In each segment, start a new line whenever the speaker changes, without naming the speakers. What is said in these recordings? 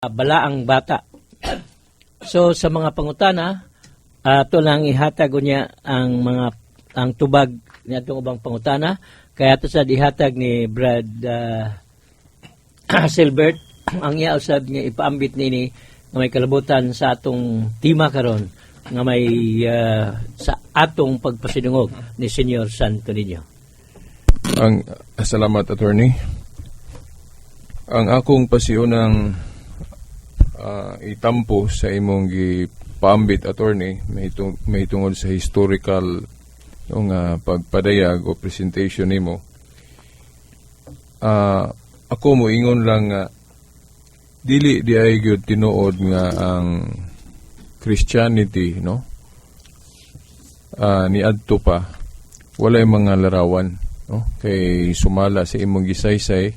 Balaang bata. So sa mga pangutana, ato lang ihatag unya ang mga ang tubag ni atong ubang pangutana. Kaya ato sad ihatag ni Brad Silbert ang iya usab nga ipaambit nini nga may kalabutan sa atong tema karon nga may sa atong pagpasidungog ni Senyor Santo Niño.
Ang salamat, attorney. Ang akong pasiunang itampo sa imong gipaambit, attorney, may tungod sa historical yung pagpadayag o presentation nimo. Ako mo ingon lang nga dili di ay gyud tinuod nga ang Christianity, no, niadto pa walay mga larawan, no, kay sumala sa imong gisaysay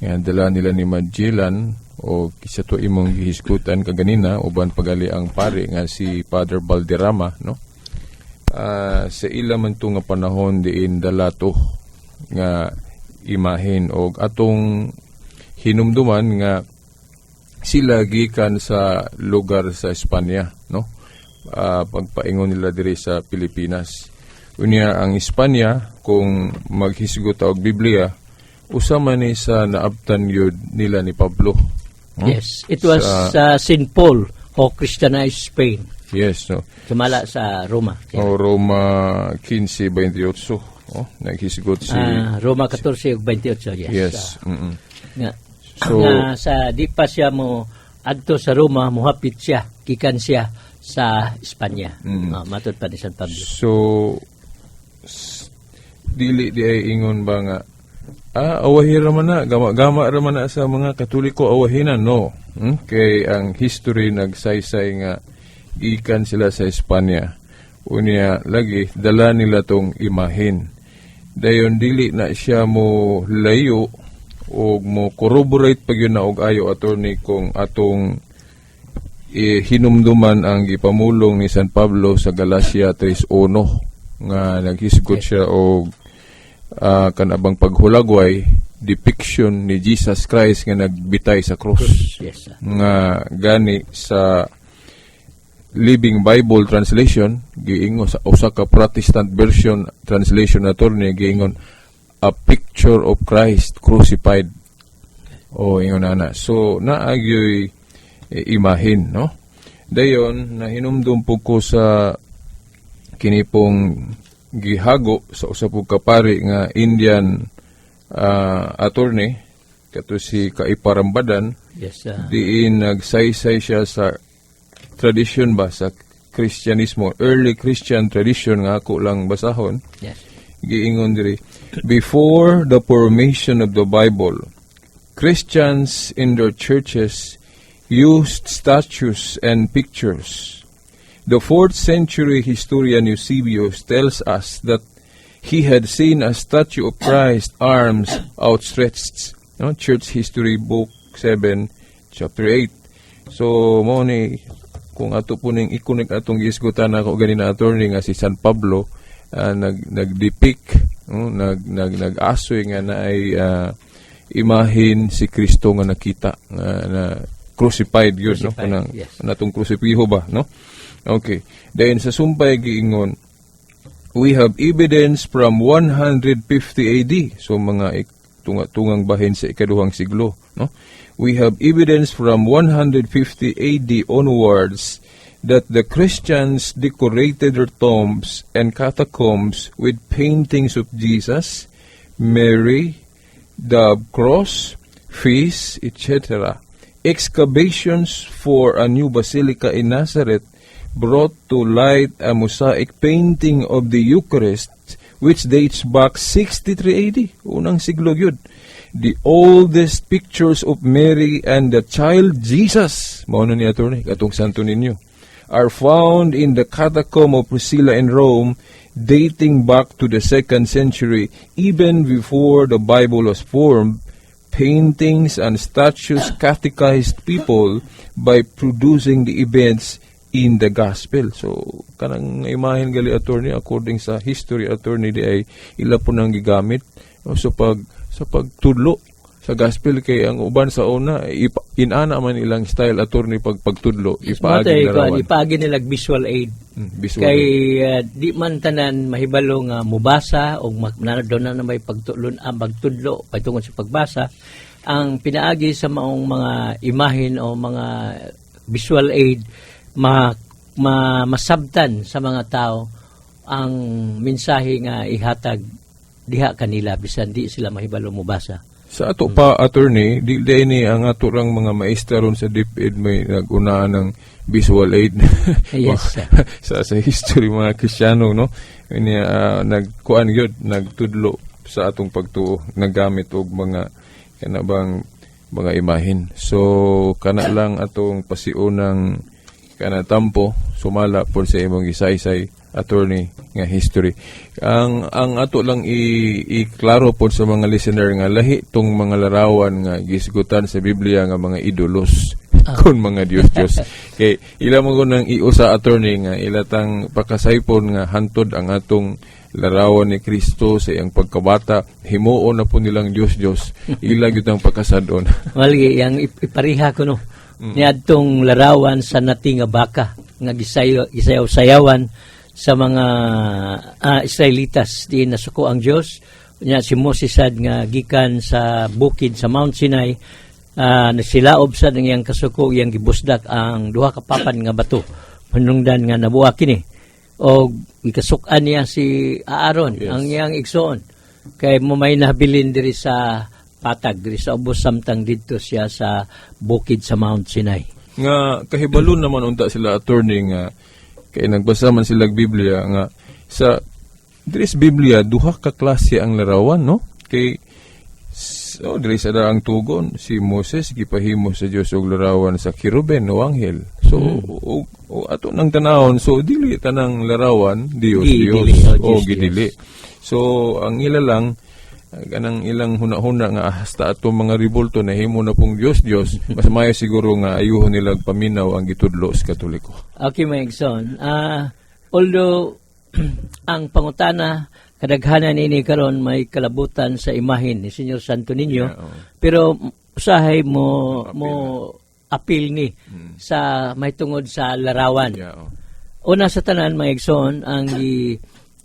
nga dala nila ni Magellan o kisa to imong gihisgutan kaganina uban pagali ang pari nga si Father Valderrama, no, sa ila man to nga panahon diin dala to nga imahen og atong hinumduman nga sila gikan sa lugar sa Espanya, no, pagpaingon nila diri sa Pilipinas. Unya ang Espanya, kung maghisgot og Biblia, usa man ni sa naabtan yun nila ni Pablo, no?
Yes, it was St. Paul who Christianized Spain.
Yes, no.
Sumala sa Roma.
O Roma 15:28, oh, naghisgot si
Roma 14:28, yes.
Yes.
Nga, nga sa di pa siya mo adto sa Roma, muhapit siya, gikan siya sa Espanya. Matod pa ni San Pablo.
So dili di ay ingon ba nga awahi ra man na, gama-gama ra man na sa mga Katoliko awahinan, no? Kay ang history nagsaysay nga gikan sila sa Espanya. Unya lagi dala nila tong imahin. Dayon dili na siya mo layo og mo corroborate pag yun na og ayo, attorney, kung atong hinumduman ang gipamulong ni San Pablo sa Galatia 3:1 nga naghisgot siya og kanabang paghulagway, depiction ni Jesus Christ nga nagbitay sa cross nga gani sa Living Bible Translation giingon sa usa ka Protestant version translation, attorney, giingon "a picture of Christ crucified" o ingon ana. So naagyoy imahin, no. Dayon nahinumdum po ko sa kini pong gihago sa usa po ka pari nga Indian, attorney, kato si Kaiparambadan, diin nagsaysay siya sa tradition ba sa Kristyanismo, early Christian tradition nga ako lang basahon. Giingon diri, "Before the formation of the Bible, Christians in their churches used statues and pictures. The 4th century historian Eusebius tells us that he had seen a statue of Christ, arms outstretched," no? Church History Book 7, chapter 8. So mo ni kung ato po ning i-connect atong gisgutan ako ganina, attorney, nga si San Pablo nag nagdepict, no, nag nag nag-asoy nga naay imahin si Kristo nga nakita nga na crucified yun, no?
Crucified,
Kanang
yes.
natong krusipiho ba, no? Okay, then sa sumpay giingon, "We have evidence from 150 AD." So mga tunga-tungang bahin sa ikaduhang siglo, no? "We have evidence from 150 AD onwards that the Christians decorated their tombs and catacombs with paintings of Jesus, Mary, the cross, feast, etc. Excavations for a new basilica in Nazareth brought to light a mosaic painting of the Eucharist which dates back 63 AD." Unang siglo yun. "The oldest pictures of Mary and the child Jesus," mao na ni, attorney, katong Santo Niño, "are found in the catacomb of Priscilla in Rome, dating back to the second century, even before the Bible was formed. Paintings and statues catechized people by producing the events in the gospel." So, kanang imahen gali, attorney, according sa history, attorney, di ay ila po nang gigamit, no, sa pagtudlo Sa gospel kay ang uban sa una inana man ilang style, attorney, pag pagtudlo ipaagi
Mao
larawan.
Ipaagi nila visual aid.
Visual.
Kay di man tanan mahibalo nga mubasa o doon na may pagtulon ang magtudlo patungod sa pagbasa. Ang pinaagi sa maong mga imahin o mga visual aid, ma masabtan sa mga tao ang mensahe nga ihatag diha kanila bisan di sila mahibalo mubasa.
Sa ato pa, attorney, di ni ang ato rang mga maestra ron sa DepEd may nag-unaan ng visual aid.
Yes, sir.
Sa history mga Kristiyano, no? Ini nagkuan gyud, nagtudlo sa atong pagtuo, naggamit og mga kanabang mga imahin. So kana lang atong pasiunang kana tampo sumala po sa imong gisaysay, attorney, nga history. Ang ato lang i-klaro po sa mga listener nga lahi tong mga larawan nga gisgutan sa Biblia nga mga idolos kon mga Dios Dios. Kay ila mo ko nang iusa, attorney, nga ilatang pakasaypon nga hantod ang atong larawan ni Kristo sa iyang pagkabata, himuon na po nilang Dios Dios. Ila gyud ang pakasadon.
Malagi yang ipariha ko, no. Niadtong larawan sa nati nga baka nga gisayo gisayaw-sayawan sa mga Israelitas di nasuko ang Dios. Nya si Moses sad nga gikan sa bukid sa Mount Sinai, nasilaob sad ang iyang kasuko, iyang gibusdak ang duha ka papan nga bato panungdan nga nabuak kini og gikasuk-an niya si Aaron, ang iyang igsoon, kay mo may nabilin diri sa patag diri sa ubos samtang didto siya sa bukid sa Mount Sinai.
Nga kahibalon naman unta sila, attorney, nga kay nagbasa man sila og Biblia nga sa diri sa Biblia duha ka klase ang larawan, no? Kay so diri sa daang tugon, si Moses gipahimo sa Dios og larawan sa kerubin o anghel. So o ato nang tanawon, so dili tanang larawan Dios
Di,
Dios
dili, o,
o
Dios,
gidili. So ang ila lang ganang ilang huna-huna nga hasta atong mga ribulto na himo na pong Dios Dios, mas maayo siguro nga ayuhon nila paminaw ang gitudlo sa Katoliko.
Okay, mga igsoon. Although ang pangutana kadaghanan ini karon may kalabutan sa imahin ni Señor Santo Niño,
Yeah, oo.
pero usahay mo apil ni sa may tungod sa larawan.
Yeah, oh.
Una sa tanan, mga igsoon, ang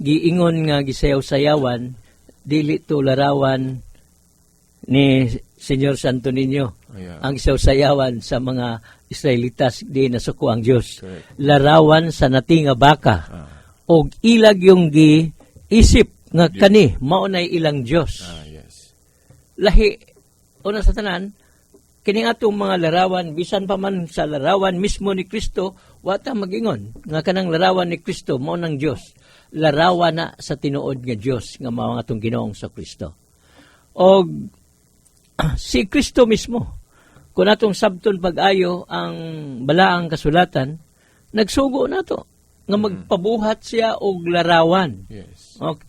giingon nga gisayaw-sayawan dili to larawan ni Señor Santo Niño. Ang gisayaw-sayawan sa mga Israelitas di nasuko ang Dios.
Correct.
Larawan sa nati nga baka. Og ilag yung gi isip nga kani mao nay ilang Dios. Lahi una sa tanan kini atong mga larawan, bisan pa man sa larawan mismo ni Kristo, wa ta magingon nga kanang larawan ni Kristo mao nang Dios. Larawan na sa tinuod nga Dios nga mao ang atong Ginoong sa Kristo. Og si Kristo mismo, kung atong sabton pag-ayo ang balaang kasulatan, nagsugo nato nga magpabuhat siya og larawan. Okay.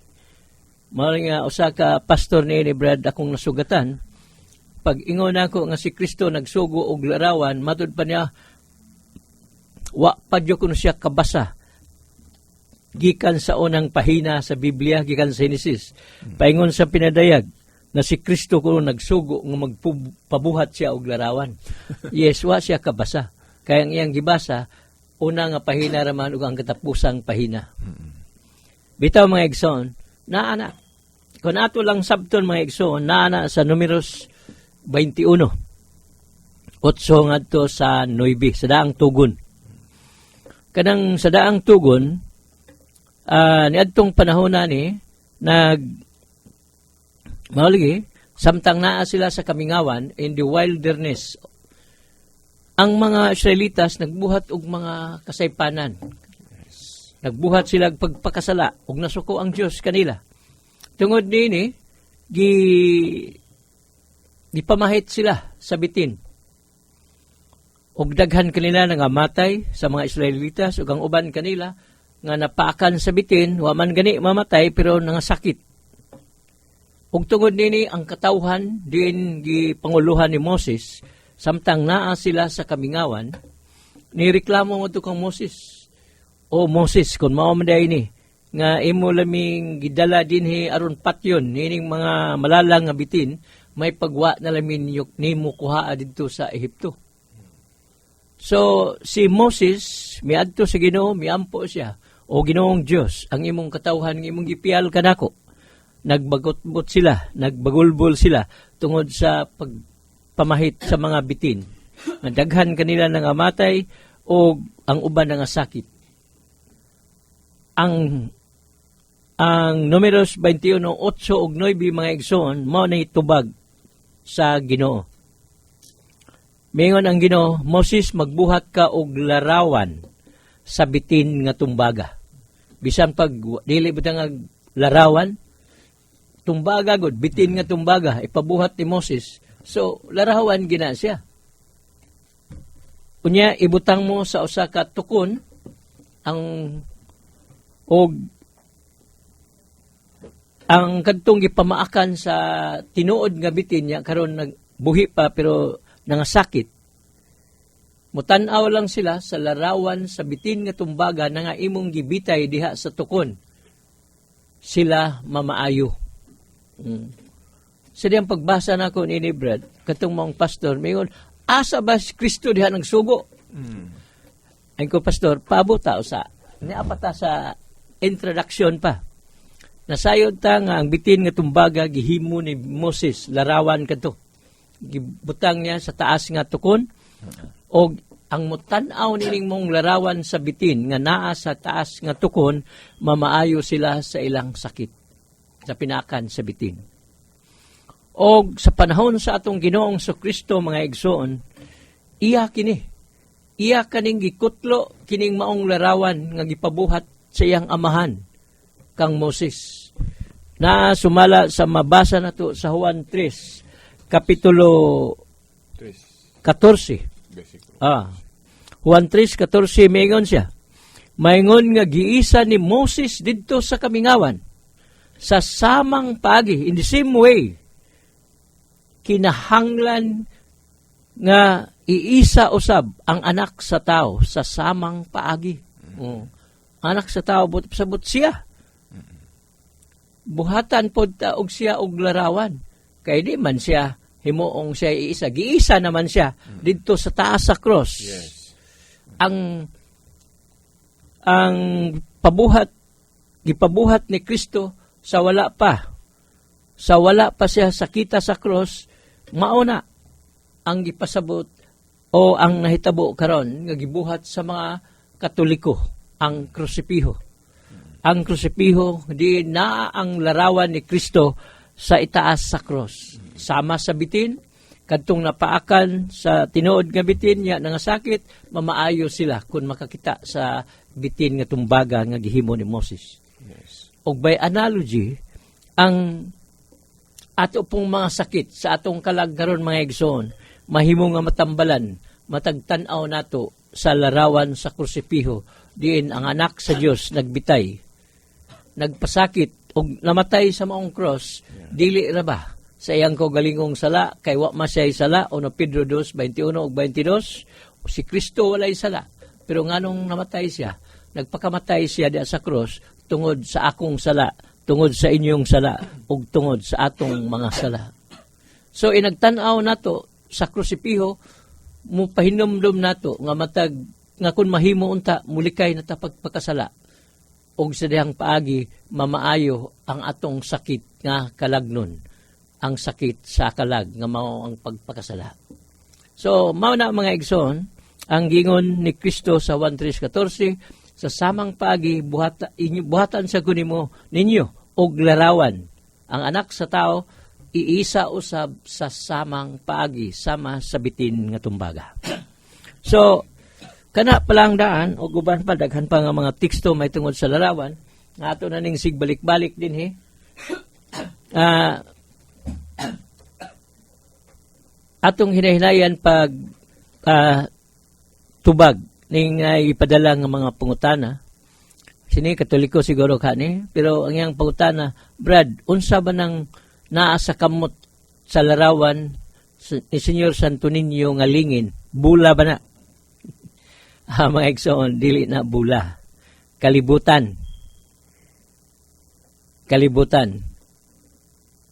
Mao nga usa ka pastor ni Brad akong nasugatan. Pag ingon nako nga si Kristo nagsugo og larawan, matud pa niya wa pa gyud kuno siya kabasa gikan sa unang pahina sa Biblia, gikan sa Genesis. Paingon sa pinadayag na si Kristo kuno nagsugo nga magpabuhat siya og larawan. Yes, wa siya kabasa. Kaya ang iyang gibasa, una nga pahina raman ug ang katapusang pahina. Bitaw, mga igsoon, naa na. Kung ato lang sabton, mga igsoon, naa na sa Numeros 21. 8 ngadto sa 9, sa daang tugon. Kanang sa daang tugon, niadtong panahon na ni nag mao lagi samtang naa sila sa kamingawan, in the wilderness, ang mga Israelitas nagbuhat og mga kasaypanan. Nagbuhat sila og pagpakasala ug nasuko ang Dios kanila. Tungod niini gipamahit sila sa bitin. Ug daghan kanila nangamatay sa mga Israelitas ug ang uban kanila nga napaakan sa bitin, wa man gani mamatay pero nangasakit. Ug tungod nini ang katawhan diin gipanguluhan ni Moses samtang naa sila sa kamingawan nireklamo ngadto kang Moses. "O Moses, kung mao man diay ni nga imo laming gidala dinhi aron patyon nining mga malalang nga bitin, May pagwa na lang ninyo nimo kuhaa didto sa Ehipto. So si Moses miadto sa Ginoo, miampo siya: "O Ginoong Dios, ang imong katawhan nga imong gipiyal kanako, nagbagotbot sila, nagbagulbol sila tungod sa pagpamahit sa mga bitin. Nga daghan kanila nangamatay o ang uban nga sakit." Ang Numeros 21:8 ug 9, mga igsoon, mao nay tubag sa Ginoo. Mingon ang Ginoo, "Moses, magbuhat ka og larawan sa bitin nga tumbaga." Bisan pag dili ba nga larawan, tumbaga gud, bitin nga tumbaga ipabuhat ni Moses. So larawan gina siya. "Unya ibutang mo sa usa ka tukon ang og ang kadtong gipamaakan sa tinuod nga bitin niya karon nagbuhi pa pero nangasakit. Mutan-aw lang sila sa larawan sa bitin nga tumbaga na nga imong gibitay diha sa tukon. Sila mamaayo." Sa diyang pagbasa nako ni Brad, katong maong pastor, mingon, "Asa ba si Kristo diha nagsugo?" Ay ko, "Pastor, paabot ta sa, naa pa ta sa introduction pa." Nasayod ta nga ang bitin nga tumbaga gihimo ni Moses, larawan kadto. Gibutang niya sa taas nga tukon og ang mutan-aw nining mong larawan sa bitin nga naa sa taas nga tukon, mamaayo sila sa ilang sakit sa pinakan sa bitin. Og sa panahon sa atong Ginoong Kristo, mga igsoon, iya kini. Iya kaning gikutlo kining maong larawan nga gipabuhat sa iyang amahan kang Moses. Na sumala sa mabasa nato sa Juan 3 kapitulo 14.
Versikulo.
Juan 3:14, maingon siya. Maingon nga giisa ni Moses didto sa kamingawan sa samang paagi, in the same way, kinahanglan nga iisa usab ang Anak sa Tao sa samang paagi. Anak sa Tao, but sabot siya. Buhatan pod ta og siya og larawan. Kay di man siya himuong siya iisa. Giisa naman siya didto sa taas sa cross. Ang pabuhat gipabuhat ni Kristo sa wala pa siya sakita sa cross, mao na ang gipasabot o ang nahitabo karon nga gibuhat sa mga Katoliko, ang krusipiho. Ang krusipiho di naa ang larawan ni Kristo sa itaas sa cross. Sama sa bitin, kadtong napaakan sa tinuod nga bitin niya nangasakit, mamaayo sila kung makakita sa bitin nga tumbaga nga gihimo ni Moses. Og by analogy, ang ato pong mga sakit sa atong kalag karon, mga igsoon, mahimo nga matambalan, matagtan-aw nato sa larawan sa krusipiho diin ang Anak sa Dios nagbitay, nagpasakit og namatay sa maong cross. Dili ra ba sa iyang kaugalingong sala, kay wa man siya'y sala? 1 Pedro 2:21 ug 22, si Kristo walay sala, pero nganong namatay siya, nagpakamatay siya diha sa cross tungod sa akong sala, tungod sa inyong sala ug tungod sa atong mga sala. So inagtan-aw nato sa krusipiho, mo pahinumdum nato nga matag nga kung mahimo unta mulikay na ta pagpakasala og sa dihang paagi mamaayo ang atong sakit nga kalagnon, ang sakit sa kalag nga mao ang pagpakasala. So mao na, mga igsoon, ang gingon ni Kristo sa 1:3:14, sa samang paagi buhata, inyo, buhatan sa kunimo ninyo og larawan ang Anak sa Tao, iisa usab sa samang paagi sama sa bitin nga tumbaga. So kana palang daan og uban pa, daghan pa nga mga teksto may tungod sa larawan nga ato na ning sigbalik-balik dinhi. Atong hinahinayan pag tubag ning ipadala nga mga pangutana. Sini Katoliko siguro kani, pero ang iyang pangutana, "Brad, unsa ba nang naa sa kamot sa larawan ni Señor Santo Niño nga lingin? Bula ba na?" Mga igsoon, dili na bula. Kalibutan. Kalibutan.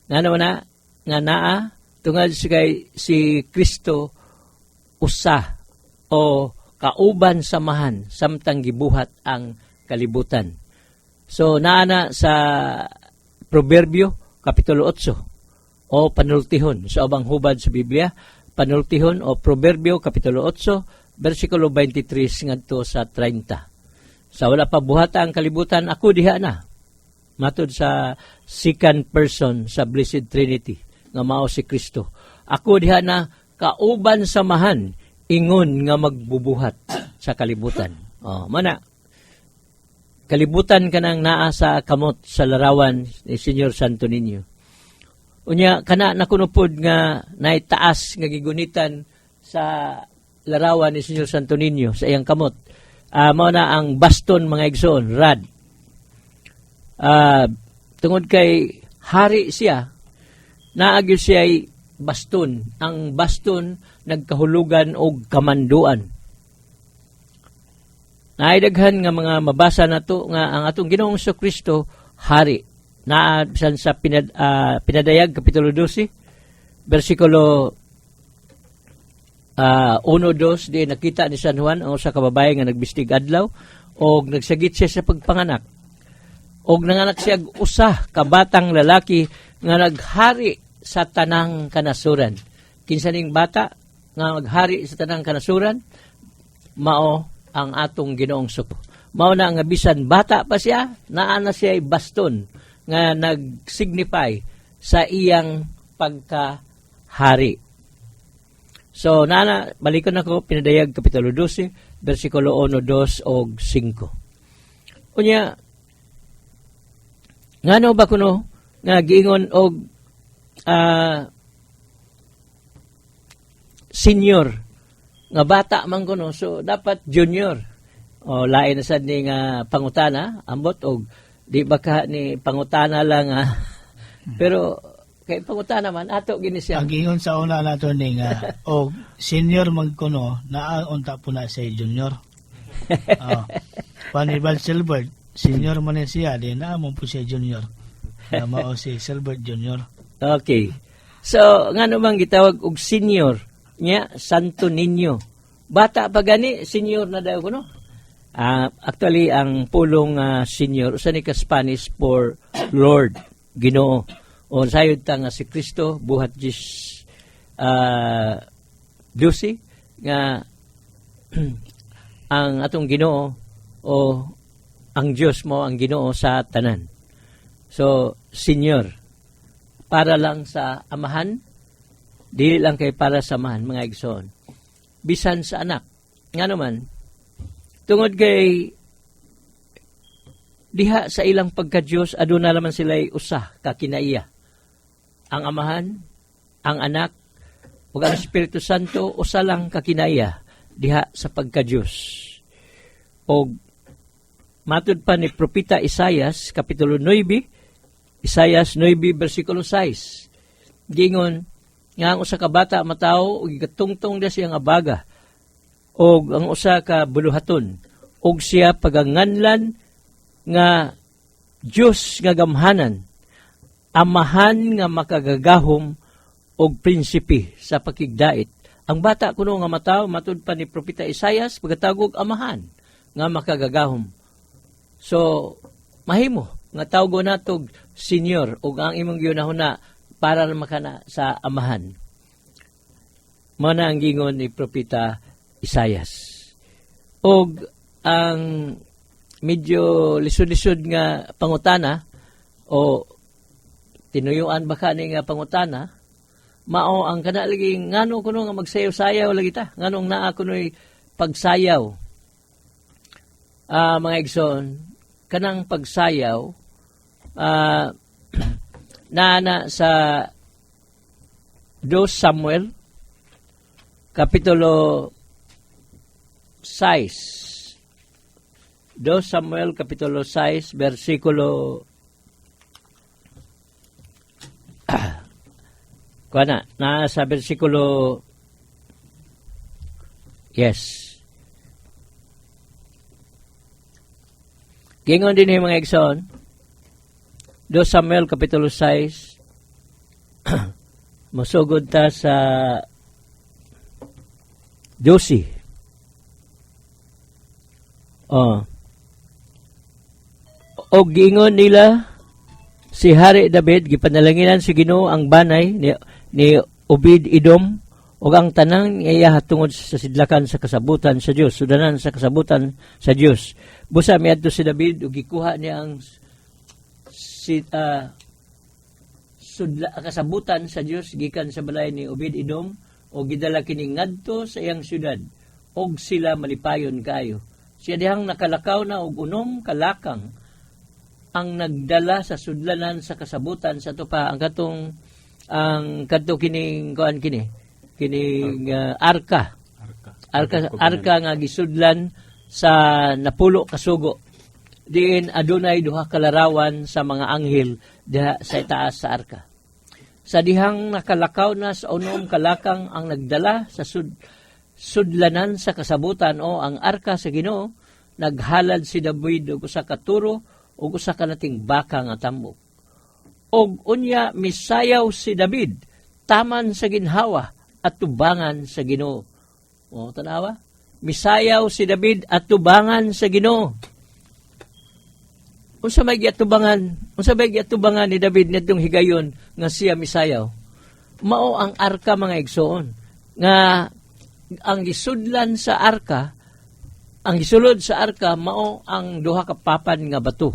Ngano na nga naa Tungod si kay si Kristo usa o kauban samahan samtang gibuhat ang kalibutan. So naa na sa Proverbio kapitulo 8 o Panultihon sa ubang hubad sa Biblia, Panultihon o Proverbio kapitulo 8 bersikulo 23 ngadto sa 30. Sa wala pa buhata ang kalibutan, ako diha na. Matud sa second person sa Blessed Trinity nga mao si Kristo. Ako diha na kauban samahan ingon nga magbubuhat sa kalibutan. Oh, mana kalibutan kanang naa sa kamot sa larawan ni Señor Santo Niño. Unya kana na kuno pod nga naitaas nga gigunitan sa larawan ni Señor Santo Niño sa iyang kamot. Mao na ang baston, mga igsoon, rod. Tungod kay hari siya, naa gyud siya baston. Ang baston nagkahulugan og kamanduan. Naay daghan nga mga mabasa nato nga ang atong Ginoong Kristo hari. Naa bisan sa Pinadayag kapitulo 12 bersikulo 1, 2, di nakita ni San Juan ang usa ka babae nga nagbistig adlaw og nagsagit siya sa pagpanganak. Og nanganak siya og usa ka batang lalaki nga naghari sa tanang kanasuran. Kinsa ning bata nga maghari sa tanang kanasuran? Mao ang atong Ginoong Supo. Mao na nga bisan bata pa siya, naa na siya baston nga nag-signify sa iyang pagkahari. So, nana, balikon ako, Pinadayag Kapitulo 12, versikulo 1, 2, og 5. Unya, ngano ba kuno nga giingon og senior nga bata man kuno, so dapat junior? O lain na sad ni nga pangutana, ambot og di ba ka ni pangutana lang, pero kay pangutana man ato gini siya.
Ang ingon sa una nato ni nga og senior magkuno, naa unta po na sa junior. Oh. Panibal Silbert, senior man ni siya, di naa mo po siya junior. Na mao si Silbert Junior.
Okay. So, ngano bang gitawag og senior niya Santo Niño? Bata pa gani, senior na daw kuno. Actually, ang pulong senior usa ni ka Spanish for Lord, Ginoo. O sayod ta nga si Kristo buhat jis 12 nga ang atong Ginoo o ang Dios mo ang Ginoo sa tanan. So, senior para lang sa amahan, dili lang kay para sa amahan, mga igsoon. Bisan sa anak. Nga naman, tungod kay diha sa ilang pagka-Diyos, aduna naman sila usa ka kinaiya. Ang amahan, ang anak, ug ang Espiritu Santo, usa lang ka kinaiya diha sa pagka-Diyos. Og matud pa ni Propeta Isayas, Kapitulo 9, Isayas 9, versikulo 6. Gingon nga ang usa ka bata matawo ug gigatungtong niya siyang abaga og ang usa ka buluhaton ug siya paganganlan nga Dios nga gamhanan, Amahan nga makagagahom og Prinsipe sa pakigdait. Ang bata kuno nga matawo, matud pa ni Propeta Isayas, pagatawag Amahan nga makagagahom. So mahimo nga tawgon natog senior ug ang imong gihunahuna para makana sa Amahan. Mao na ang gingon ni Propeta Isayas. Og ang medyo lisod-lisod nga pangutana o tinuyuan ba ka ni nga pangutana, mao ang kana lagi, ngano kuno nga magsayaw-sayaw lagi ta? Nganong naa kuno'y pagsayaw? Mga igsoon, kanang pagsayaw naa na sa 2 Samuel kapitulo 6. 2 Samuel kapitulo 6 versikulo kuha na, nasa versikulo, yes. Gingon din yung mga igsoon, 2 Samuel kapitulo 6. Mosugod ta sa 12. Oh. Og giingon nila si Hari David, gipanalanginan sa Ginoo ang banay ni Obed Edom ug ang tanan nga iya tungod sa sidlakan sa kasabutan sa Dios, sudanan sa kasabutan sa Dios. Busa miadto si David ug gikuha niya ang si sudla, kasabutan sa Dios gikan sa balay ni Obed Edom o gidala kini ngadto sa iyang syudad og sila malipayon kaayo. Siya dihang nakalakaw na og 6 kalakang ang nagdala sa sudlanan sa kasabutan sa tupa, ang katong ang kadto kining kuan kini kining arka arka arka nga gisudlan sa 10 ka sugo, diin adunay duha ka larawan sa mga anghel diha sa itaas sa arka. Sa dihang nakalakaw na sa 6 kalakang ang nagdala sa sudlanan sa kasabutan o ang arka sa Ginoo, naghalad si David og usa ka turo ug usa ka lating baka nga tambok. Og unya misayaw si David taman sa ginhawa at tubangan sa Ginoo. O tanawa? Misayaw si David at tubangan sa Ginoo. Unsa may giatubangan? Unsa may giatubangan ni David nidtong higayon nga siya misayaw? Mao ang arka, mga igsoon, nga ang gisudlan sa arka, ang gisulod sa arka mao ang duha ka papan nga bato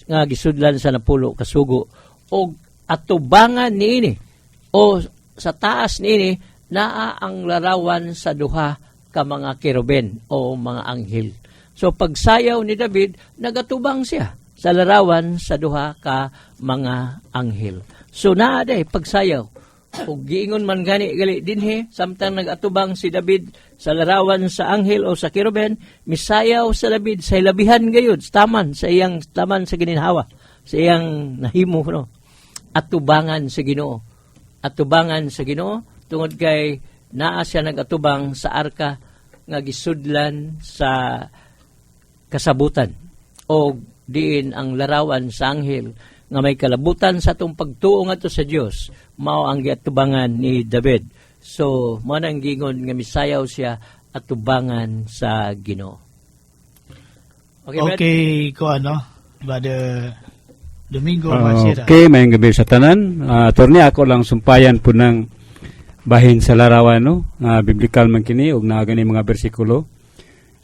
nga gisudlan sa 10 ka sugo, og atubangan niini o sa taas niini naa ang larawan sa duha ka mga keruben o mga anghel. So pagsayaw ni David, nagatubang siya sa larawan sa duha ka mga anghel. So naa day pagsayaw. Ug giingon man gani gali dinhi, samtang nagatubang si David sa larawan sa anghel o sa keruben, misayaw sa David sa hilabihan gayud taman sa iyang taman sa gininhawa, sa iyang nahimo, no, atubangan sa Ginoo. Atubangan sa Ginoo tungod kay naa siya nagatubang sa arka nga gisudlan sa kasabutan o diin ang larawan sa anghel nga may kalabutan sa atong pagtuo ngadto sa Dios mao ang giatubangan ni David. So mao nang gingon nga misayaw siya atubangan sa Ginoo. Okay, Brad?
Okay, ko ano, Brother Domingo Masira.
Okay, maayong gabi sa tanan. Attorney, ako lang sumpayan po ng bahin sa larawan, no? Biblical man kini ug naa gani mga bersikulo.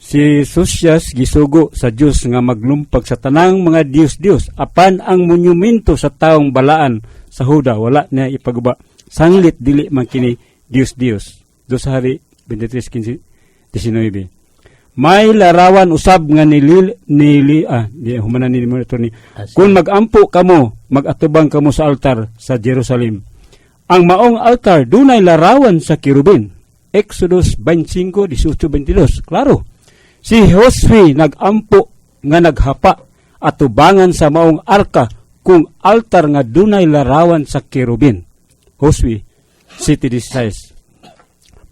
Si Josias gisugo sa Dios nga maglumpag sa tanang mga Dios-Dios apan ang monumento sa taong balaan sa Huda wala niya ipaguba. Sanglit dili man kini Dios-Dios. 2 Hari 23:15 19. May larawan usab nga nilil nili di humanan ni mo, attorney. Kung magampo kamo, magatubang kamo sa altar sa Jerusalem. Ang maong altar dunay larawan sa kerubin. Exodus 25:18, 22. Klaro. Si Josue nagampo nga naghapa atubangan sa maong arka kung altar nga dunay larawan sa kerubin. Josue 7:16.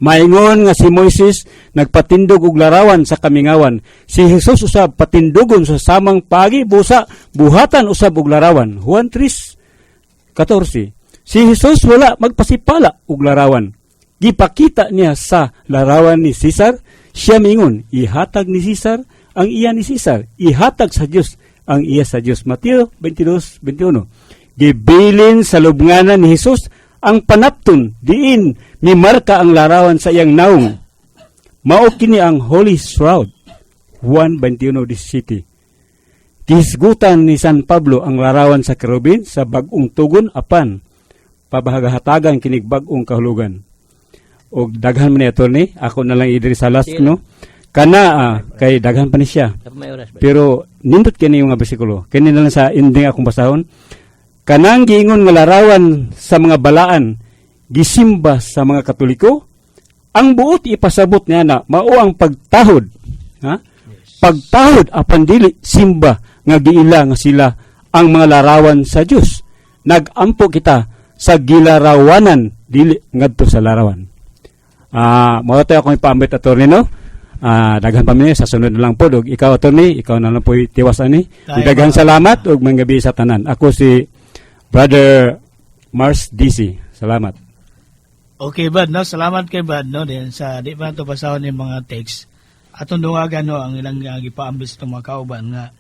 Maingon nga si Moises nagpatindog og larawan sa kamingawan. Si Jesus usab patindugon sa samang pagi, busa buhatan usab og larawan. Juan 3:14. Si Jesus wala magpasipala og larawan. Gipakita niya sa larawan ni Cesar, siya mingon, "Ihatag ni Cesar ang iya ni Cesar, ihatag sa Dios ang iya sa Dios." Mateo 22:21. Gibilin sa lubnganan ni Jesus ang panapton diin mimarka ang larawan sa iyang naong. Mao kini ang Holy Shroud. Juan 21:17. Gihisgutan ni San Pablo ang larawan sa kerubin sa bag-ong tugon apan pabahagahatagan kinig bag-ong kahulugan. Og daghan man ni, attorney, ako na lang idiri sa last, no. Kana kay daghan pa ni siya.
Dapat may oras ba?
Pero nindot kini yung mga bersikulo. Kini na lang sa ending akong basahon. Kanang giingon nga larawan sa mga balaan gisimba sa mga Katoliko, ang buot ipasabot niya na mao ang pagtahod. Ha? Pagtahod apan dili simba nga giila nga sila ang mga larawan sa Dios. Nagampo kita sa gilarawanan, dili ngadto sa larawan. Mao tayo akong ipaambit, attorney, no. Daghan pa mi sa sunod na lang po. Ug ikaw, attorney, ikaw na lang po tiwas ani.
Tayo,
Daghan salamat ug manggabi sa tanan. Ako si Brother Mars DC. Salamat.
Okay, Brad, no? Salamat kay Brad, no? Din sa di pa nato basahon yung mga text. Atong dungagan, no, ang ilang gipaambis itong mga kauban nga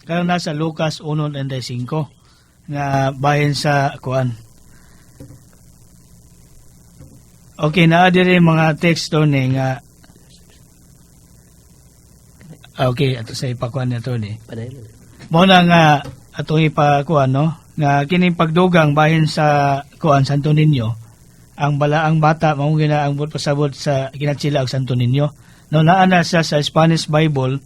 karon nasa Lucas 1:35 nga bahin sa kuan. Okay, naa diri mga text ni nga. Ah, okay, ato sa ipakuan ni attorney.
Padayon.
Mo na nga atong ipakuan, no, nga kining pagdugang bahin sa kuan Santo Niño, ang balaang bata mao gina ang buot pasabot sa kinatsila og Santo Niño, no. Naa na siya sa Spanish Bible.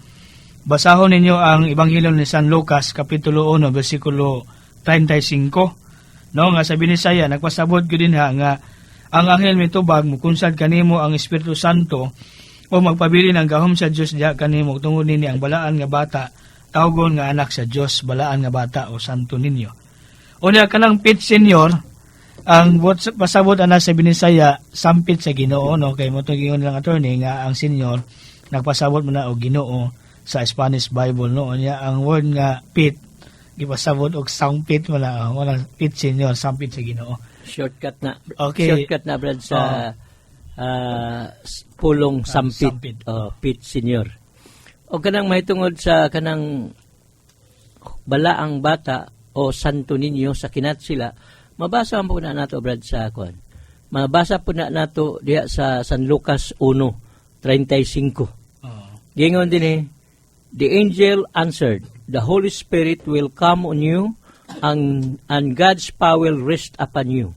Basahon ninyo ang Ebanghelyo ni San Lucas kapitulo 1 bersikulo 35, no, nga sa Binisaya nagpasabot gyud dinha nga ang anghel mitubag, "Mukunsad kanimo ang Espiritu Santo o magpabilin ang gahom sa Dios diha kanimo. Tungod nini ang balaan nga bata tawgon nga anak sa Dios, balaan nga bata o Santo Niño." Unya kanang pit senior, ang buot pasabot ana sa Binisaya, sampit sa Ginoo, no, kay mo giingon lang attorney nga ang senior nagpasabot mo na og Ginoo sa Spanish Bible, no. Unya ang word nga pit gipasabot og sampit mo na, oh, mo pit senior, sampit sa Ginoo.
Shortcut na.
Okay.
Shortcut na, Brad, sa pulong sampit.
Sampit.
Oh, pit senior. O kanang mahitungod sa kanang balaang bata o Santo Niño sa kinatsila, mabasa po na nato, Brad, sa kuan. Mabasa po na nato diha sa San Lucas 1:35.
Oh.
Gingon din eh, "The angel answered, 'The Holy Spirit will come on you and God's power will rest upon you.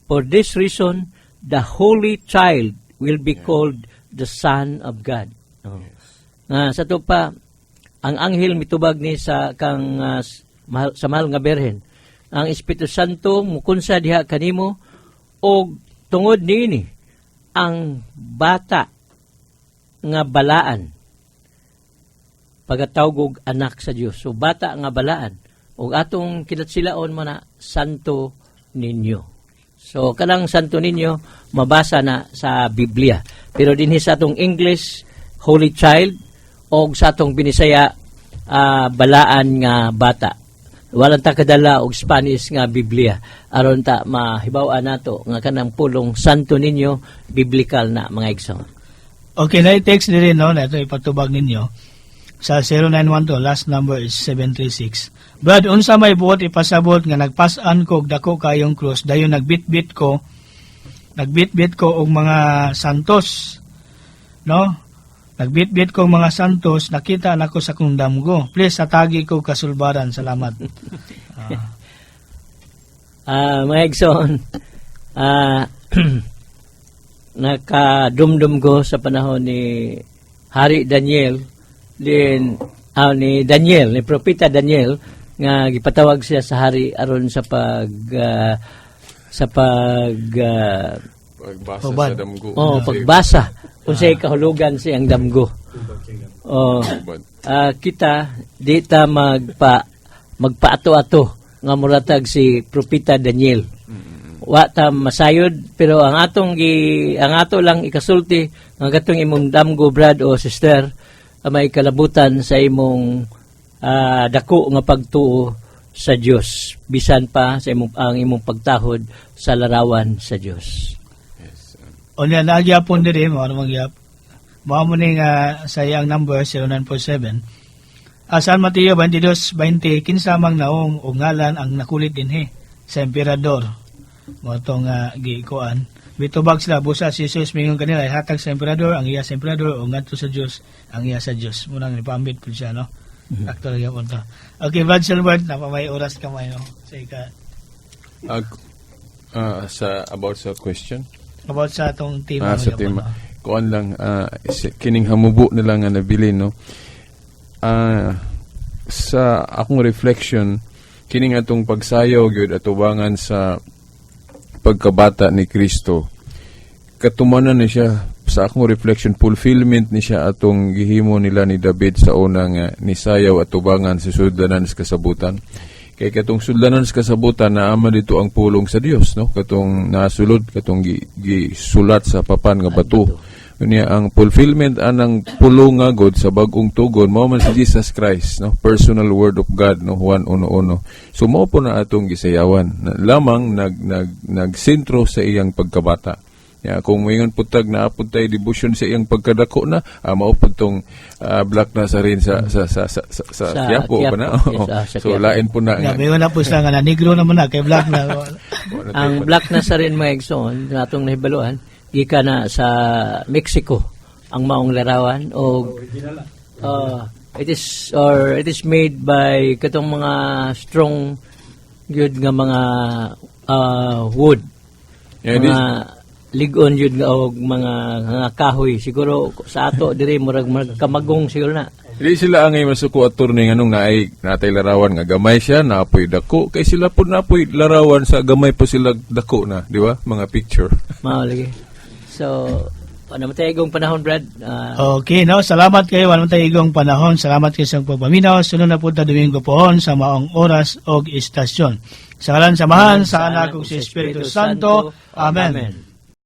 For this reason, the Holy Child will be called the Son of God.'" Oh. Nga sa to pa, ang anghel mitubag ni sa kang mahal, sa mahal nga berhen. "Ang Espiritu Santo mukunsa diha kanimo og tungod niini ang bata nga balaan pagatawag og anak sa Dios." So bata nga balaan ug atong kinatsilaon mo na Santo Niño. So kanang Santo Niño mabasa na sa Biblia. Pero dinhi sa atong English, Holy Child, og sa atong Binisaya, balaan nga bata. Walang ta kadala og Spanish nga Biblia aron ta mahibaw-an nato nga kanang pulong Santo Niño biblical na, mga igsoon.
Okay, na text diri, no, na ito ipatubag ninyo sa 0912, last number is 736. "Brad, unsa may buot ipasabot nga nagpas-an ko og dako kayong krus, dayon nagbitbit ko og mga santos, no? Nagbitbit ko og mga santos, nakita nako sa kong damgo. Please hatagi ko kasulbaran, salamat."
Ah, mga igsoon, nakadumdum ko sa panahon ni Hari Daniel, din ni Daniel, ni Propeta Daniel, nga gipatawag siya sa hari aron sa pag
Pagbasa
Hubad.
sa damgo.
Oh, pagbasa unsay kahulugan sa iyang damgo. Oh,
Hubad.
Kita di ta magpaato-ato nga muratag si Propeta Daniel. Wa ta masayod, pero ang ato lang ikasulti nga katong imong damgo, brad o sister, may kalabutan sa imong dako nga pagtuo sa Dios bisan pa sa imong ang imong pagtahod sa larawan sa Dios.
Yes.
Unya naa gyapon diri mo ano magyap. Mao mo ni nga sa iyang number 0947. San Mateo 22:20, "Kinsa mang naong o ngalan ang nakulit dinhi sa emperador?" Mo tong gikuan. Mitubag sila, busa si Jesus mingon kanila, "Hatag sa emperador ang iya sa emperador o ngadto sa Dios ang iya sa Dios." Muna nga nipaambit po siya, no. Aktual gyapon to. Okay, Brad Silbert, napamay oras kamay, no. Sa ika
Sa about sa question?
About sa atong tema.
Ah, sa
gyapon,
tema.
no?
Kuan lang, kining hamubo nila nga nabilin, no. Sa akong reflection, kining atong pagsayaw gyud atubangan sa pagkabata ni Kristo. Katumanan ni siya sa akong reflection, fulfillment ni siya atong gihimo nila ni David sa una nga nisayaw atubangan sa sudlanan sa kasabutan. Kay katong sudlanan sa kasabutan, naama dito ang pulong sa Dios, no, katong nasulod, katong gisulat sa papan nga bato. Unya ang fulfillment anang pulong nga God sa Bag-ong Tugon mao man si Jesus Christ, no, personal word of God, no, Juan 1:1. So mao po na atong gisayawan na lamang nag nag nagsentro sa iyang pagkabata. Ya, kung moingon pud tag naa pud tay devotion sa iyang pagkadako na, mao pud tong Black Nazarene sa
Sa
Quiapo pa na.
Quiapo, yes, sa
So
Quiapo.
Lain po na
Nga,
nga.
may na po sila nga na negro naman na kay black na.
Wala tayo
Ang Black Nazarene, mga igsoon, na atong nahibaluan, gikan na sa Mexico ang maong larawan o it is made by katong mga strong gyud nga mga wood.
Yeah,
Mga lig-on gyud nga og mga kahoy siguro. Sa ato diri, murag kamagong siguro na.
Di sila angay masuko, attorney, nganong naay natay larawan nga gamay siya, naapoy dako, kay sila po naapoy larawan sa gamay po sila dako na, di ba? Mga picture.
Mao lagi. So ano man tayo panahon, Brad?
Okay, no? Salamat kayo. Wala man tayo igong panahon. Salamat kayo sa pagpaminaw. Sunod na po ta Domingo pohon sa maong oras og istasyon. Sa ngalan sa Amahan, sa Anak ug sa Espiritu Santo. Amen.
Amen.